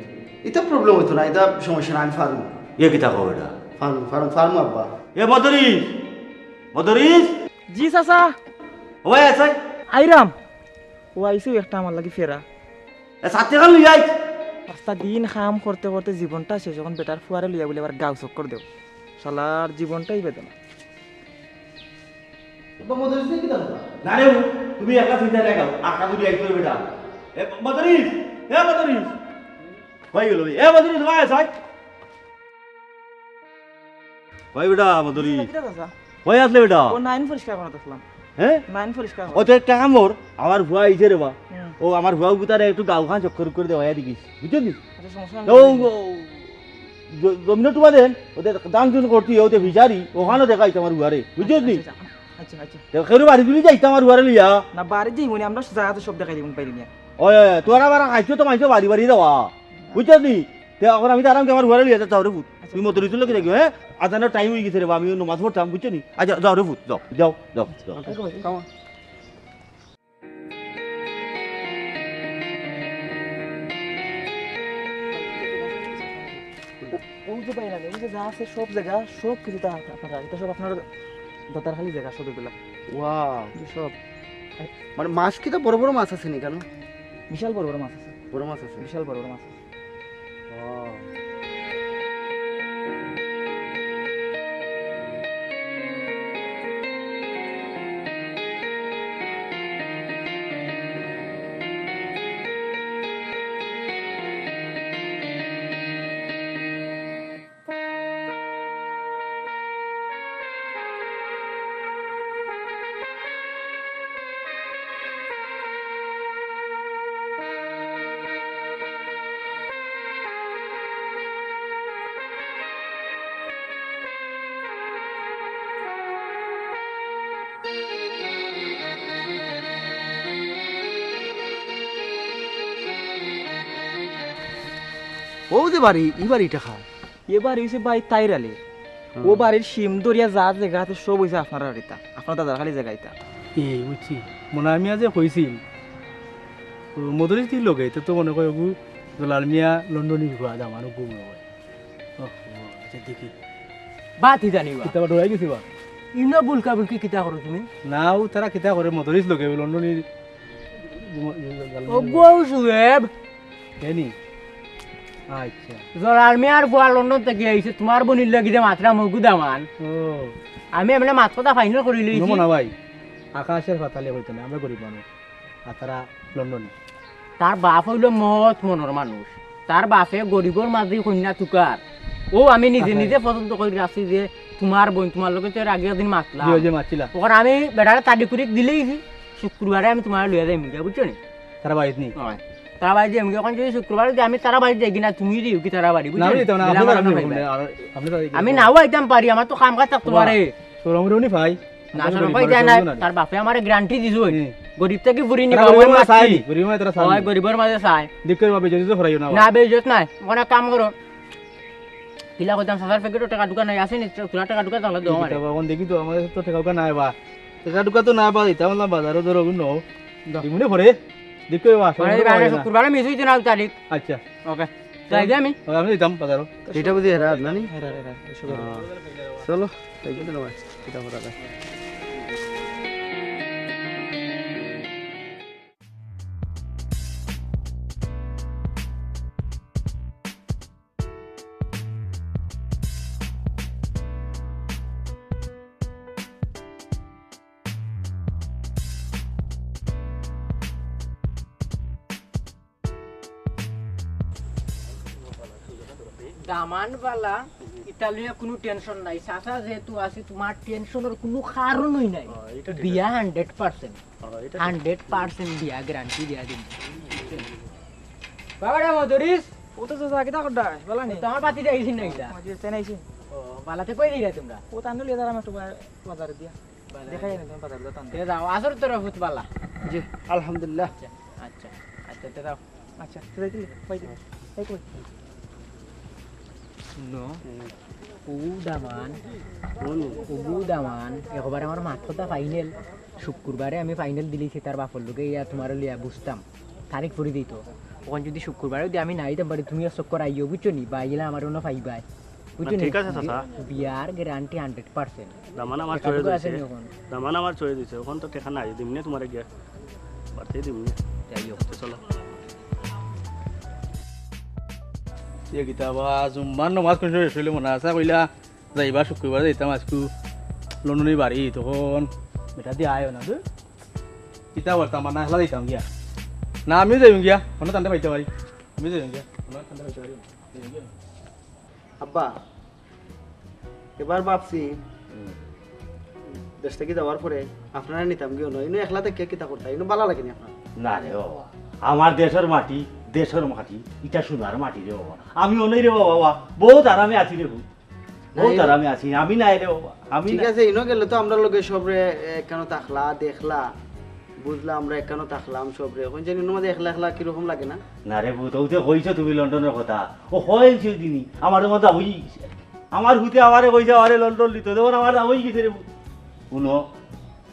ইতা problem হইতো না, ইতা সমস্যা না, আমি পারমু। এ কিতা কও এটা? পারমু, পারমু, পারমু আব্বা। এ বদরিস, বদরিস। জি চাচা। ও ভাই, আছে? আইরাম। ও আইছে একটা আমার লাগি ফেরা। এ, ছাত্তি খান লই আইছ। আস্তা দিন কাম করতে করতে জীবনটা শেষ, অখন বেটার ফুয়ারে লইয়া বুলে আবার গাঁও চক্কর দেও। শালার জীবনটাই বেদনা। বাবা, মদরিস দেখি দাও। না রে, তুমি একটা চিন্তা দেখাও, আখা দুটি এক করে বেটা। এ, মদরিস, এ, মদরিস। হয়ে গেল, এ, মদরিস, ভাই, ভাই। ভাই বেটা, মদরিস। কিতা চাচা? ভাই আসলে বেটা। ও নাইন পরিষ্কার করাত আসলাম। হ্যাঁ? মাইন পরিষ্কার কর। ও তো একটা কাম কর, আমার ফুয়া আইছে রে বা। হুম। ও আমার ফুয়া গুতারে একটু গাঁওখান চক্কর করে দেওয়া দেখিস, বুঝছস নি? আচ্ছা, সমস্যা নাই। ও, ও, জ-, জমিনো টুবা দেন, ওতে ধান চুন করতি, ওতে ফিশারি, ওখানো দেখাইছে আমার ফুয়ারে, বুঝছস নি? আচ্ছা, আচ্ছা, আচ্ছা, আচ্ছা। তো কেউ বাড়ি তুলি যাইতে আমার ফুয়ারে লিয়া। না, বাড়ি যাইমু নি, আমরা জাগাত সব দেখাই দিমু, পারি না। ওই, ওই, তোরা বারা খাইছো তো মাইছো বাড়ি বাড়ি দেওয়া, বুঝছস নি? তে এখন আমি তারাম কি আমার ফুয়ারে লিয়া যাও রে পুত। আচ্ছা। তুই মদরিসর লগে দেখিও, হ্যাঁ? আজানর টাইম অই গেছে রে বা, আমি নমাজ পড়তাম, বুঝছস নি? আচ্ছা, যাও রে পুত, যাও, যাও, যাও, যাও। আচ্ছা, come on। ও যে বাইরে, এই যে যা আছে সব জাগা, সব কিছু তা আপনার, এটা সব আপনার দাদার খালি জাগা, সব এগুলা। ওয়াও। জি, সব। মানে মাছ কিতা বড় বড় মাছ আছে নি কেন? বিশাল বড় বড় মাছ আছে। বড় মাছ আছে? বিশাল বড় বড় মাছ আছে। ওয়াও। ও যে বাড়ি, ই বাড়িটা কার? এ বাড়ি অইছে ভাই তাইর আলীর। হুম। ও বাড়ির সীম দরিয়া যা জাগা আছে সব অইছে আপনার বাড়িটা, আপনার দাদার খালি জাগা ইটা। এই বুঝছি, মনে হয় আমি আজ কইছিল, ও মদরিস দিল লগে, তো, তো মনে কয় ওগু জলাল মিয়া লন্ডনি ঘুরা দাম, আর ওগু মনে কয়। ওহ, আচ্ছা, দেখি। বাতি জানি বা। কিতা বা ডরাই গেছি বা? ইনো বুলকা বুলকি কিতা করো তুমি? না, ও তারা কিতা করে, মদরিস লগে, ওই লন্ডনি। ওগো সুয়েব। এনি? আচ্ছা। জলাল মিয়ার ফুয়া লন্ডন থাকি আইছে, তোমার বইনর লাগি যে মাতরাম ওগু দামান। ও। আমি এমনে মাত কথা ফাইনাল করি লইছি। নমুনা ভাই, আকাশের পাতালে হইতো না, আমরা গরিব মানুষ। আর তারা লন্ডনি। তার বাপ অইলো মহৎ মনর মানুষ। তার বাপে গরিবর মাঝে কইন্যা তুকার। ও আমি নিজে আচ্ছা। নিজে পছন্দ করি রাখছি যে তোমার বইন, তোমার লগে তো এর আগে একদিন মাতলাম। জি, ওই যে মাতছিলা। ওখানে আমি বেটারে তাড়ি করি দিলেই শুক্রবারে আমি তোমার লইয়া যাইমু গিয়া, বুঝছো নি? তারা বাড়িত নি? হয়। তারা বাড়ি যাইমু গিয়া, এখন যদি শুক্রবারে যদি আমি তারা বাড়ি যাই কিনা, তুমি দিও কি তারা বাড়ি, বুঝছো না, আমি নি? যাইতাম না, দিলে আপনি আমার যাবেন, আনন্দ আপনি, পাইবা। আর আপনি যাবেন আমি কিনা? নাও আইতাম পারি, আমার তো কাম কাজ থাকতে বাহ। পারে। শরম উনি ভাই। না, আপনার শরম গরিব পাই মানুষ যায় না, শরম না। তার বাপে আমারে গ্যারান্টি দিছে ওই। হুম। গরিব থাকি ফুরি তারা নিবা, গরিবের ওই মাঝে মাতছি। চায় নি, গরিবের মাঝে তারা চায় ওই নি। গরিবের মাঝে চায়। দেখতে পাবে, যদি তো ফরাইও না। না, বেইজ্জত নাই। ওখানে কাম করো। কিলা কইতাম, চাচার পকেটো টেকা টুকা নাই, আছে নি? তোরা টেকা টুকা তাহলে দেও আমারে। দেখি তো, এখন দেখি তো, আমাদের তো টেকা টুকা নাই বা। টেকা টুকা তো নাই বা, দিতাম না বাজারো ধরো, অন্য। দাও। দিমুনে পরে। দেখতে পাবে, মানে, শুক্রবারে মিস হইতে না তারিখ। আচ্ছা। ওকে। তাই যে আমি? ওকে, আমি দিতাম বাজারো। এটা বুঝি এরা না নি? এরা, এরা, এসব এরা। হ্যাঁ। চলো, তাই কিন্তু নয়। এটা করা যায়। দামান বালা, ইটা লইয়া কুনু টেনশন নাই। চাচা যেহেতু আছি, তোমার টেনশনর কুনু কারণই নাই। হ্যাঁ, এটা ঠিক বিয়া আছে। Hundred percent. হ্যাঁ, এটা ঠিক। হান্ড্রেড পার্সেন্ট বিয়া গ্যারান্টি দিয়া দিন। বাবারা মদরিস। ও তো চাচা, কিতা করডা? বালা নি? ও তো আমার বাতি যাইছি না এটা। ও, জি, চেনাইছি। ও, বালাতে কই দিলা তোমরা? ও তো আনলো লিয়া দাঁড়া, আমি একটু বা-, বাজারে দিয়া। বাজারে দেখাই দিয়া। না, তুমি বাজারে যাও, তান। এ যাও, আসর তোরা ফুত বালা। জি, আলহামদুলিল্লাহ। আচ্ছা, আচ্ছা, আচ্ছা, তে যাও। আচ্ছা, তো যাইতে দিলে, কই দিলে? এই কই? হুম। ও দামান। কোন? ও দামান, একবার আমার মাত কথা ফাইনাল। শুক্রবারে আমি ফাইনাল দিলিছি তার বাপর লগে, ইয়া তোমার লিয়া বুঝতাম। তারিখ ফুরি দিত। ওখান যদি শুক্রবারে যদি আমি না দিতাম পারি, তুমি আর চক্কর আইও, বুঝছো নি? বা আইলে আমার অন্য পাইবাই। বুঝছো না, নি? ঠিক আছে, চাচা। বিয়ার গ্যারান্টি হান্ড্রেড পার্সেন্ট। দামান আমার টেকা ছয়ে টুকা দিছে। আছে নি ওখান? দামান আমার ছয়ে দিছে। ওখান তো টেকা নাই, দিমনে তোমারে গিয়া। বাড়তেই দিমনে। যাই হোক। তো চলো। ইয়ে কিতা বা, জুম্মার নমাজ কোন সময় শেষ হইলে মনে আছে? কইলা, যাইবা শুক্রবার যাইতাম আজকু লন্ডনি বাড়ি, তখন বেটা দিয়ে আয় না, দূর। কিতা বলতাম, আর না হলা যাইতাম গিয়া। না, আমিও যাইম গিয়া, কোনো ঠান্ডা পাইতে পারি। আমিও যাইম গিয়া, কোনো ঠান্ডা পাইতে পারি। যাইম গিয়া। আব্বা, এবার ভাবছি, হুম। দেশ থাকি যাওয়ার পরে আপনারা নিতাম গিয়ে নয়, ইনো একলা থেকে কিতা করতা, ইনো ভালা লাগে নি আপনার? না রে বাবা, আমার দেশর মাটি, দেশর মাটি, ইটা সোনার মাটি রে বাবা। আমি অনেই রে বাবা, বহুত আরামে আছি রে, বহুত। না, বহুত ইনো আরামে আছি, আমি নাই রে বাবা, আমি ঠিক না। আছে, ইনো গেলে তো আমরা লগে সবরে একখানো থাকলা, দেখলা, বুঝলা, আমরা একখানো থাকলাম সবরে। এখন জানি ইনো মাঝে একলা একলা কিরকম লাগে না? না রে পুত, ও যে কইছো তুমি লন্ডনর কথা, ও হয় সেই দিনই আমার তো মাথা হয়ে গেছে। আমার হুতে আমারে কইছে, আমারে লন্ডন নিতে, তখন আমার দাম হয়ে গেছে রে পুত। হুনো,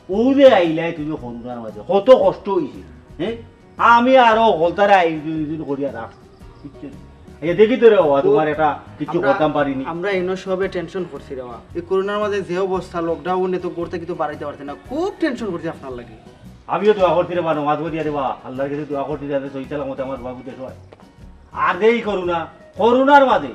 ও যে আইলাই তুমি করোনার মাঝে, কত কষ্ট হইছে, হ্যাঁ? আমি আরো হলতারে আয়োজন করিয়া রাখছি, বুঝছো নি? এই দেখি তো রে বাবা, তোমার এটা কিছু আমরা, করতাম পারিনি। আমরা ইনো সবে টেনশন করছি রে বাবা। এই করোনার মাঝে যে অবস্থা, লকডাউনে তো ঘর থাকি তো বাড়াইতে পারতে না, খুব টেনশন করছি আপনার লাগি। আমিও দোয়া করছি রে বাবা, নমাজ পড়িয়া রে বাবা, আল্লাহর কাছে দোয়া করছি যাতে সহি সালামতে আমার বাবু দেশ হয়। আর এই করোনা, করোনার মাঝে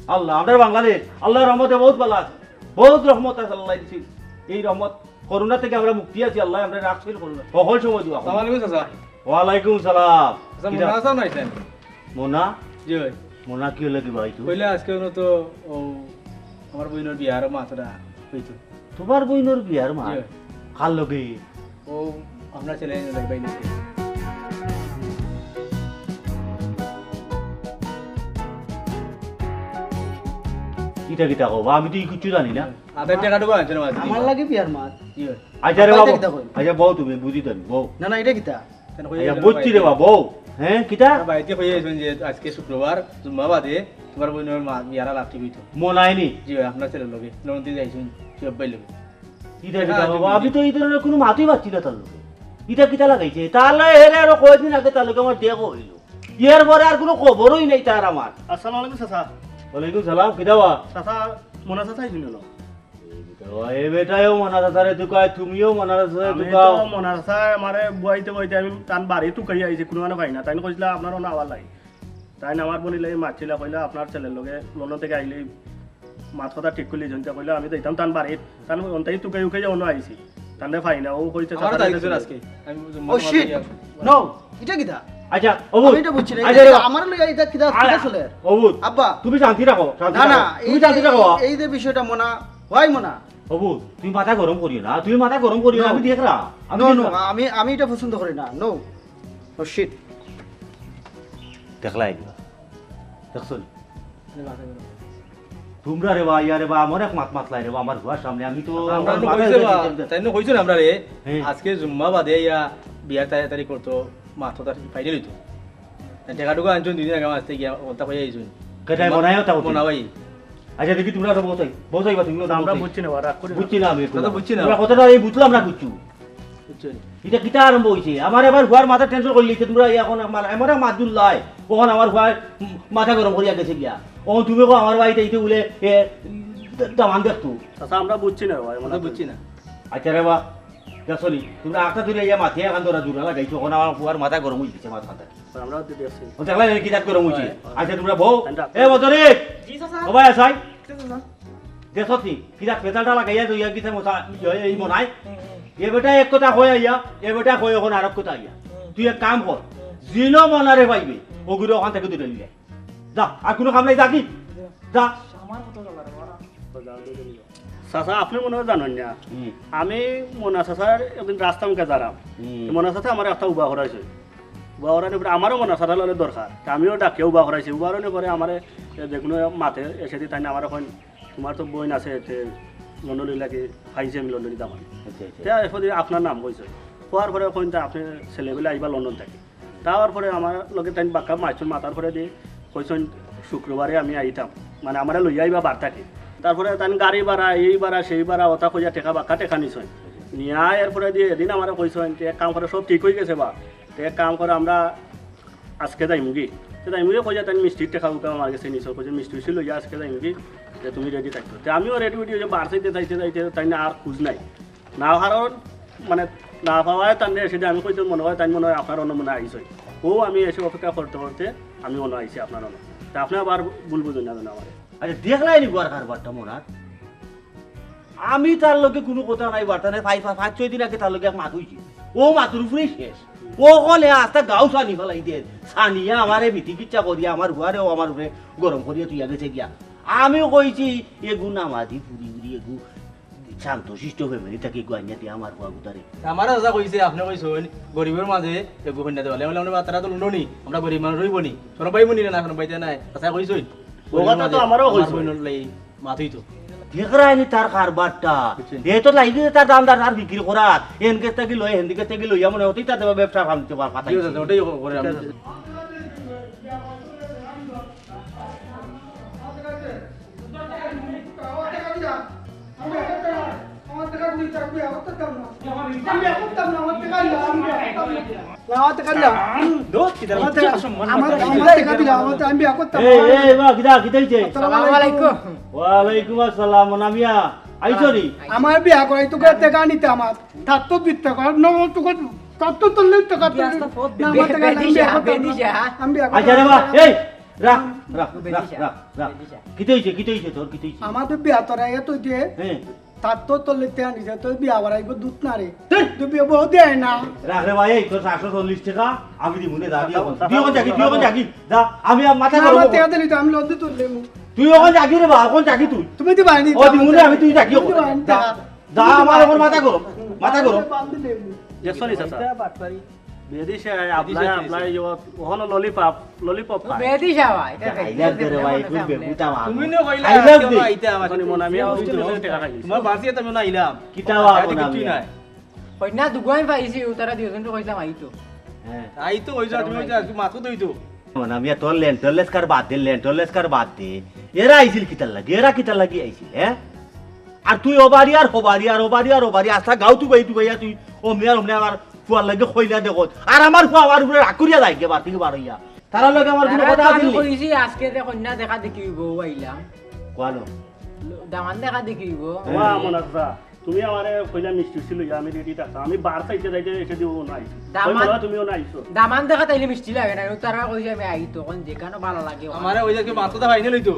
আল্লাহ, আমরা বাংলাদেশ, আল্লাহর রহমতে বহুত ভালা আছে, বহুত রহমত আছে আল্লাহ দিছি। এই রহমত, করোনা থেকে আমরা মুক্তি আছি, আল্লাহ আমরা রাখছিল করোনা। সকল সময় দোয়া করি। আসসালামু আলাইকুম চাচা। ওয়ালাইকুম সালাম। আচ্ছা, কিরা? মোনা আছান আইছেন? মোনা? জি ভাই। মোনা কি হলো কি ভাই তুই? কইলে আজকে হলো তো ও আমার বইনর বিয়ার মাতরা হইতো। তোমার বইনর বিয়ার মা? জি ভাই। কার লগে? ও আপনার ছেলে ভাই নাকি? কিতা কিতা কও? আমি তো ই কিচ্ছু জানি না। আধার টাকাটুকু আনছেন আমার লাগি বিয়ার মাত। জি ভাই। আচ্ছা রে বাবা, আচ্ছা বউ তুমি বুঝি তো বউ। না, না, এটা কিতা? কেন কইয়া আচ্ছা, গেলেন বুঝছি রে বাবা, বউ। হ্যাঁ, কিতা? আমার বাড়িতে কইয়া গেছেন যে আজকে শুক্রবার, জুম্মা বাদে তোমার বইনর মা বিয়ারা লাভ ঠিক হইতো। মন আয়নি? জি ভাই, আপনার ছেলের লগে, লন্ডন থেকে আইছেন, সে আব্বাই লগে। ইটা কিতা হ্যাঁ, বাবা? আমি তো এই ধরনের কোনো মাতই পাচ্ছি না তার লগে। ইটা কিতা লাগাইছে? তার লগে এরে আরো কয়েকদিন আগে তার লগে আমার দেখা হইল। এর পরে আর কোনো খবরই নেই তার আমার। আসসালামু আলাইকুম চাচা। ওয়ালাইকুম সালাম, কিতা বা? চাচা, মনা চাচা আইছেন না? এ বেটায়ও মনা চাচারে তুকায়, তুমিও মনা চাচারে আমি তুকাও। তো মনা চাচা আমারে বুয়াইতে বুয়াইতে আমি তান বাড়ি তুকাই আইছি, কোনো মানে পাই না। তাই কইছিলা আপনার ওনা আবার লাই। তাই আমার বনিলে মারছিলা, কইলা আপনার ছেলের লগে লন্ডন থেকে আইলে মাত কথা ঠিক করলি জনতা কইলা আমি যাইতাম তান বাড়িত। তান অন্তাই তুকাই উকাই অনো আইছি। তানরে পাই না, ও কইতে আমারও চাচা দায়িত্ব ছিল আজকে। আমি ও শিট। নো, এটা কিতা? আচ্ছা, অবুজ। আমি এটা বুঝছি না। আচ্ছা, এটা রে বা- আমার লগে এটা কিতা, কিতা আ-, চলে? অবুজ। আব্বা। তুমি শান্তি রাখো, শান্তি না, রাখো। না, তুমি এই শান্তি যে, রাখো। এই যে বিষয়টা মনা, হয় মনা। অবুজ, তুমি মাথা গরম করিও না, তুমি মাথা গরম করিও না, No। আমি দেখরা। আমি No, no, দেখরা। আমি, আমি এটা পছন্দ করি না। নো। ও শিট। দেখলা এগুলা? দেখছো নি? তোমরা রে বা, ইয়া রে বা, আমার এক মাত মাতলাই রে বা, আমার বুয়ার সামনে, আমি তো আমরা আমার তো মাথায় কইছে বা, উঠে গেছে। তাই না কইছো না আমরা রে, হ্যাঁ। আজকে জুম্মা বাদে ইয়া বিয়ার তাড়াতাড়ি করতো, মাত্র তার ফাইনাল হইতো। তাই টাকা টুকা আনছুন দুই দিন আগে আমার আস্তে গিয়া, ওটা কইয়া আইছুন। কেটাই মনায় ওটা করছে? মনা ভাই। আচ্ছা, দেখি তোমরা তো বউত আই, বউত আইবা তুমি, ওটা আমরা বউত আই। বুঝছি না, রাগ করি না। বুঝছি না আমি, বুঝছি না। তোমরা কথাটা এই বুঝলাম না কিচ্ছু। বুঝছো নি? এটা কিতা আরম্ভ হইছে? আমার এবার হুয়ার মাথা টেনশন করলি, তোমরা এই এখন আমার, আমার মাদুল্লাহ, ওখানে আমার হুয়ার মাথা গরম করিয়া গেছে গিয়া। ও তুমি কো আমার বাড়িতে এইতে বলে, এ, দামান দেখতো। চাচা, আমরা বুঝছি না ভাই, আমরা বুঝছি না। আচ্ছা রে বা, দেখছো নি? তোমরা আটটা ধরে ইয়া মাথা এখন ধরা জোড়া লাগাইছো, ওখানে আমার হুয়ার মাথা গরম হয়ে গেছে, মাথা খান। আমরা তো দেখছি। ও দেখলাই কি জাত গরম হইছে? হয়, হয়। আচ্ছা, তোমরা বউ। ঠান্ডা। এ, বদরে! জি, চাচা। ও ভাই, আসাই? জি, চাচা। দেখো কি? কি জাত পেতালটা লাগাইয়া দইয়া গেছে মশা, ইয়ে, এই মনায়? হুম, হুম। এ বেটা এক কথা কয় আইয়া, এ বেটা কয় এখন আরক কথা আইয়া। হুম। তুই এক কাম কর। হুম। জিনো মনারে পাইবে, হুম। ওগুলো ওখান থেকে দূরে নিয়ে যা। আর কোনো কাম নাই, যা কি? জি। যা। আমার কথা বলার, বলা। চাচা, আপনি মনে হয় জানেন না। হুম। আমি মনা চাচার একদিন রাস্তা মুখে দাঁড়াম। হুম। মনা চাচা আমার একটা উবা করাইছে। উবা করানোর পরে আমারও মনা চাচার লগে দরকার। তা আমিও ডাকিয়া উবা করাইছি। উবা করানোর পরে আমারে, এ, যে কোনো মাতে এসে দি তাই না আমার এখন, "তোমার তো বইন আছে, এতে লন্ডন লাগি পাইছি আমি লন্ডনি দামান।" আচ্ছা, আচ্ছা। তে এরপরে আপনার নাম কইছে। কওয়ার পরে কইন, "তা আপনি ছেলেবেলে আইবা লন্ডন থেকে।" তারপরে আমার লগে তাই বাক্কা মাইছুন মাতার পরে দি কইছইন, "শুক্রবারে আমি আইতাম, মানে আমারে লইয়া আইবা বার থাকি।" তারপরে তাই গাড়ি ভাড়া, এই ভাড়া, সেই ভাড়া, ওটা কইয়া টেকা বাক্কা টেকা নিছইন। নিয়া এরপরে দি এদিন আমারে কইছইন যে, "এক কাম করে, সব ঠিক হয়ে গেছে বা, তো এক কাম করে আমরা আজকে যাইমুগি।" তো যাইমুগি কইয়া তাই মিষ্টির টেকা উকা আমার গেছে নিছইন, কইছে, "মিষ্টি উষ্টি লইয়া আজকে যাইমুগি, যে তুমি রেডি থাকতো।" তো আমিও রেডি উডি হয়ে বার চাইতে চাইতে চাইতে তাই না আর খুঁজ নাই। না, কারণ মানে না পাওয়ায় তার নিয়ে এসে যে আমি কইতে মনে হয়, তাই মনে হয় আপনার অন্য মনে আইসই। ও আমি এসে অপেক্ষা করতে করতে আমি অন্য আইছি আপনার অন্য। তা আপনি আবার ভুল বুঝুন না যেন আমার। আচ্ছা, দেখলাই নি বুয়ার কারবারটা মনার? আমি তার লগে কোনো কথা নাই, বার্তা নাই। পাঁচ, পাঁচ, পাঁচ, ছয় দিন আগে তার লগে এক মাত হইছে। ও মাতুর উপরেই শেষ। ও কলে আস্তা গাও সানি ফেলাই দে। সানিয়া আমারে বিতি কিচ্ছা করিয়া, আমার বুয়ারেও আমার উপরে গরম করিয়া তুইয়া গেছে গিয়া। আমিও কইছি, "এগু নামাজি ফুরি উরি এগু।" শান্ত শিষ্ট ফ্যামিলি থাকি গুয়াইনা দিয়া আমার ফুয়া গুতারে। আমারে দাদা কইছে, আপনে কইছইন, গরিবর মাঝে এগু কইনা দেওয়া। আমি কইলাম, "বাবা, তারা তো লুলো নি, আমরা গরিব মানুষ অইবো নি। শরম পাইমু নি রে, না শরম পাইতা নায়।" কথা কইছইন। ও কথা তো আমারও আমার কইছে। বইনর লাগি মাতই তো। দেখরায়নি তার কারবারটা। বুঝছেন? এ তো লাগি গেছে তার দাম দর আর বিক্রি করার। এন গেছ থাকি লয়, হেন গেছ থাকি লইয়া মনে অয় তাতে ব্যবসা ফালতে পার-, জি, ফাটাইছে। দাদা, ওটাই করে আমি। আমার টেকা দিলা, আমি বিয়া করতাম না। আমার টেকা দিলা, আমি বিয়া করতাম না। না, আমার টেকা দিলা। দোস্ত, কিতা আমার টেকা, আমার, আমার টেকা দিলা, আমার টেকা, আমি বিয়া করতাম না। এই, এই, বা, কিতা, কিতা অইছে? আসসালামু আলাইকুম। ওয়ালাইকুম আসসালাম, মনামিয়া। আইছো নি? আমার বিয়া করাই তোকে টেকা নিতে আমার। তার তো দিতে কর, ন, তোকে, তার তো তোর লেগে টেকা তোর, না, আমার টেকা দিলা, আমি বিয়া করতাম না। আমি বিয়া করতাম না। আচ্ছা রে বা, এই, রাখ, রাখ, রাখ, রাখ, রাখ। কিতা অইছে, কিতা অইছে তোর, কিতা অইছে? আমার তো বিয়া তোরা এত যে, হ্যাঁ। তার তো তোর লেগে টেকা নিছে, তোর বিয়া বাড়াইব দুধ না রে। ধুর। তুই বিয়া বউ দেয় না। রাখ রে ভাই, এই তোর সাতশো চল্লিশ টেকা, আমি দিমু নে, যা, তুই অখন, তুই অখন যাগি, তুই অখন যাগি, যা, আমি আর মাথা না, গরম আমার করব। টেকা দিলি তো আমি লন্ডন তুললে। তুই অখন যাগি রে বা, অখন যাগি তুই। তুমি দিবা নি, ও, দিমু নে আমি, তুই যাগি তুমি অখন। দিবা নি, যা, টেকা। যা, তুমি আমার দিবা অখন নি। মাথা গরম, মাথা গরম। বাদ দিলে। দেখছো নি চাচা? বেদিশা, বেদিশা, আপনার, আপনার ইয়ে, ওখানে ললিপপ, ললিপপ খায়। বেদিশা ভাই, এটা খাইলাম তো রে ভাই, কোন বেগুটা মারবো। তুমি না কইলা, খাইলাম কেন তো। আইতে আমার সাথে? মনে আমি অস্ট্রেলিয়া থেকে টাকা খাইছি। তোমার বাসিয়ে তো আমি না আইলাম। কিতা বা আর মনে আমি কিছুই নাই। কইনা দুগুয়াই পাইছি, ও তারা দুইজন তো কইছিলাম আইতো। হ্যাঁ। আইতো, ওই যে তুমি ওই যে আজকে মাথা ধুইতো। মনে আমি তোর লেন্টলেস কার বাদ দে, লেন্টলেস কার বাদ দে। এরা আইছিল কিতার লাগি? এরা কিতার লাগি আইছিল, হ্যাঁ? আর তুই ওবারি আর হোবারি আর ওবারি আর ওবারি, আস্তা গাউ তুবাই তুবাইয়া তুই অমনে আর অমনে আমার ফুয়ার লাগি কইনা দেখত। আর আমার ফুয়া আমার উপরে রাগ করিয়া যায়গি, বাড়ি থাকি বার অইয়া। তারার লগে আমার কোনো তারা কথা তো আমি আছিল নি? কইছি, আজকে যে কইনা দেখা দেখি অইবো, ও আইলাম। কোয়ালো? দামান দেখা দেখি অইবো। ওয়া মনাফা, তুমি আমারে কইলা মিষ্টি উষ্টি লইয়া আমি রেডি থাকতাম। আমি বার চাইতে যাইতে এসে দিও নাই। দামান, তুমিও না আইছো। দামান দেখা তাইলে মিষ্টি লাগে না, ও তারা কইছে আমি আই, তখন যেখানে ভালো লাগে ওখানে। আমারে ওই যে মাথা তো বাইনে লইতো।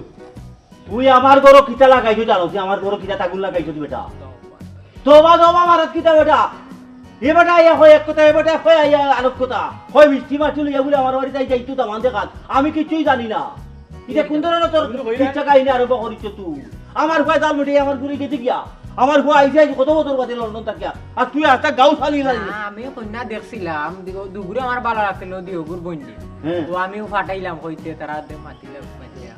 তুই আমার ঘরো কিতা লাগাইছো জানো? তুই আমার ঘরো কিতা তাগুন লাগাইছো তুই বেটা? তোবা, তোবা মারাত কিতা বেটা? এ বেটা আইয়া কয় এক কথা, এ বেটা কয় আইয়া আরক কথা। কয় মিষ্টি মাছ লইয়া বুলে আমার বাড়িত আই যাইতো দামান দেখাত। আমি কিচ্ছুই জানি না। ইটা কোন ধরনের তোর কিচ্ছা কাহিনী আরম্ভ করিস তুই? আমার ফুয়া জাল মিটিয়ে আমার ঘুরে গেছে গিয়া। আমার ফুয়া আইছে আইছে কত বছর বাদে লন্ডন থাকিয়া। আর তুই আস্তা গাউ চালি না। না, আমি কইনা দেখছিলাম, দিগো দুগুরে আমার ভালো লাগছিল, দিগোর বইন দি। হ্যাঁ। তো আমিও ফাটাইলাম কইতে, তারা দে মাতিলে মাতিয়া।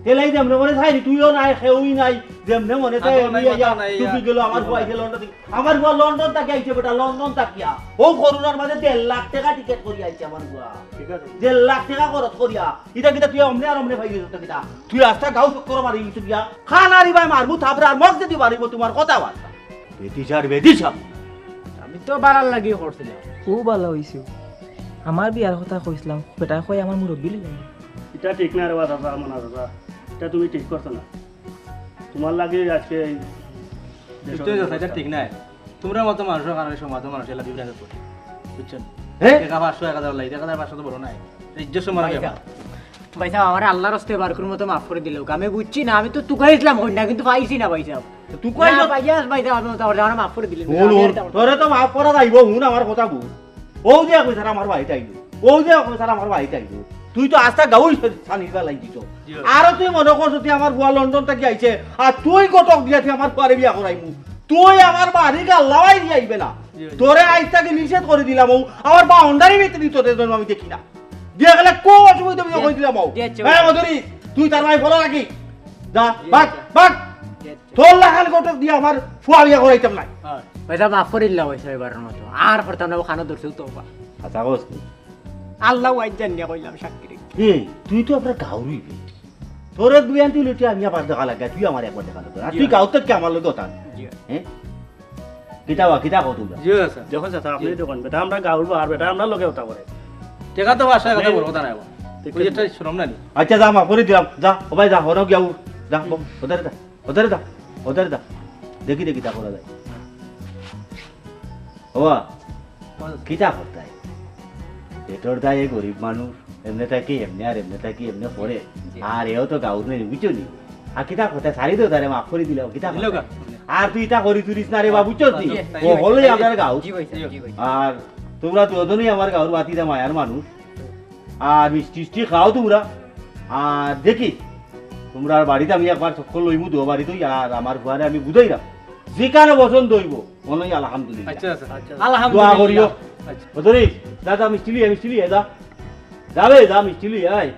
তেলাই যেমনে মনে চায় নি, তুইও নাই, কেউই নাই, যেমনে মনে চায়, আগো নাই, এমনি কথা আইয়া নাই, টুপি ইয়া। গেল, আমার ফুয়া আইছে লন্ডন থাকি। আমার ফুয়া লন্ডন থাকি আইছে বেটা, লন্ডন থাকিয়া। ও করোনার মাঝে দেড় লাখ টাকা টিকিট করিয়া আইছে আমার ফুয়া। ঠিক আছে। দেড় লাখ টাকা খরচ করিয়া। ইটা কিতা তুই অমনে আর অমনে পাই গেছিস কিতা? তুই আস্তা গাউ চক্কর মারি গেছিস গিয়া। খানারি ভাই মারমু থাপড়ে আর মগ যদি মারিব তোমার কথা বার্তা। বেদিশার বেদিশা। আমি তো বালার লাগি করছিলাম। ও বালা অইছে। আমার বিয়ার কথা কইছিলাম, বেটায় কয় আমার মুরব্বি লইয়া। ইটা ঠিক না রে বা চাচা, মনা চাচা। ইটা তুমি ঠিক করছো না। তোমার লাগি আজকে এই দেশর ইটা অবস্থা। ঠিক নাই। তোমরা মতো মানুষর কারণে সমাজর মানুষ এলা বিভ্রান্ত পড়ে। বুঝছো নি? হ্যাঁ? টেকা পাঁচশো, এক হাজার লাই, এক হাজার পাঁচশো তো বড় নাই। ইজ্জত সম্মান ভাইসাব, ব্যাপার। ভাইসাব, আমারে আল্লার ওয়াস্তে বারকুর মতো মাফ করি দিলাউক্কা। আমি বুঝছি না, আমি তো তুকাইছিলাম কইনা, কিন্তু পাইছি না ভাইসাব। তো তুকাইছো? না, ভাইসাব, ভাইসাব, আমি তো, আমারে মাফ করি দিলাউক্কা। হুন, আমি আর হুন, তোরে তো মাফ করা যাইবো, হুন আমার কথা হুন। ও যে কইছার আমার বাড়িত আইলো, ও যে কইছার আমার বাড়িত আইলো, তুই তো আস্তা গাউই সানি ফালাই দিছস। জি। আরো তুই মনে করছস তুই আমার ফুয়া লন্ডন থাকি আইছে, আর তুই কটক দিয়া তুই আমার ফুয়ারে বিয়া করাইমু, তুই আমার বাড়ি গাল্লাবাই দিয়া আইবে না। জি, জি। তোরে আইজ থাকি নিষেধ করি দিলাম, ও আমার বাউন্ডারি ভিতরে তোরে যেন আমি দেখি না। দিয়া গেলে কো অসুবিধা আমি জি। কই দিলাম, ও। জি, আচ্ছা, হ্যাঁ, আচ্ছা। মধুরী, তুই তার ভাই বলো নাকি? যা, জি, ভাগ, আচ্ছা। ভাগ। জি, আচ্ছা। তোর লাখান কটক দিয়া আমার ফুয়া বিয়া করাইতাম না। হ্যাঁ। ভাইসাব, মাফ করি দিলাম ভাইসাব, এবারর মতো। আর করতাম না, অখানো ধরছি, তওবা। আচ্ছা, কস নি? আল্লাহ ওয়াইজ জানিয়া কইলাম সাক্ষী রেখে। এ, তুই তো আমরা গাউরই বে। তোর এক দুই আনতে লইতে আমি আবার দেখা লাগে, তুই আমার একবার দেখা লাগে। আর জি তুই হয়। গাউর থাকি আমার লগে কথা। জি হয়। হ্যাঁ? কিতা বা, কিতা কও তোমরা? জি হয়, স্যার। দেখো, স্যার, আপনি জি। দেখুন, বেটা, আমরা গাউর বার, বেটা, আমরা লগে কথা করে। টেকা তো বাসায় কথা বড় কথা নাই বা। ওই একটা শরম না নি? আচ্ছা, যা, মাফ করি দিলাম। যা, ও ভাই, যা, হরো গিয়া উঠ। যা, হুম। ওধারে যা। ওধারে দা, ওধারে দা। দেখি, দেখি, তা করা যায়। ওবা, বল। কিতা করতায়? পেটর দায়ে গরিব মানুষ, এমনে থাকি এমনে আর এমনে থাকি এমনে করে। জি। আর এও তো গাউর নাই, বুঝছো নি? আর কিতা করতায়? সারি দেও তারে, মাফ করি দিলাও, কিতা দিলো করতায়? গা। আর তুই ইতা করি তুলিস না রে বাবু, বুঝছো নি? জি, জি, ও হলোই জি। আমার গাউর। জি ভাই, জি ভাই। আর তোমরা দুজনেই আমার গাউর বাতিদা মায়ার মানুষ। আর মিষ্টি টিষ্টি খাও তোমরা। আর দেখি, তোমরার বাড়িত আমি একবার চক্কর লইমু, দুও বাড়িত, আর আমার ফুয়ারে আমি বুঝাইরাম। যেখানো পছন্দ অইবো, মনে অয় আলহামদুলিল্লাহ। আচ্ছা, আচ্ছা। আচ্ছা। আলহামদুলিল্লাহ। দোয়া করিও। আচ্ছা। বুঝলি? যা, যা, মিষ্টি লইয়া, মিষ্টি লইয়া, যা। যাবে, যা, মিষ্টি লইয়া, আয়।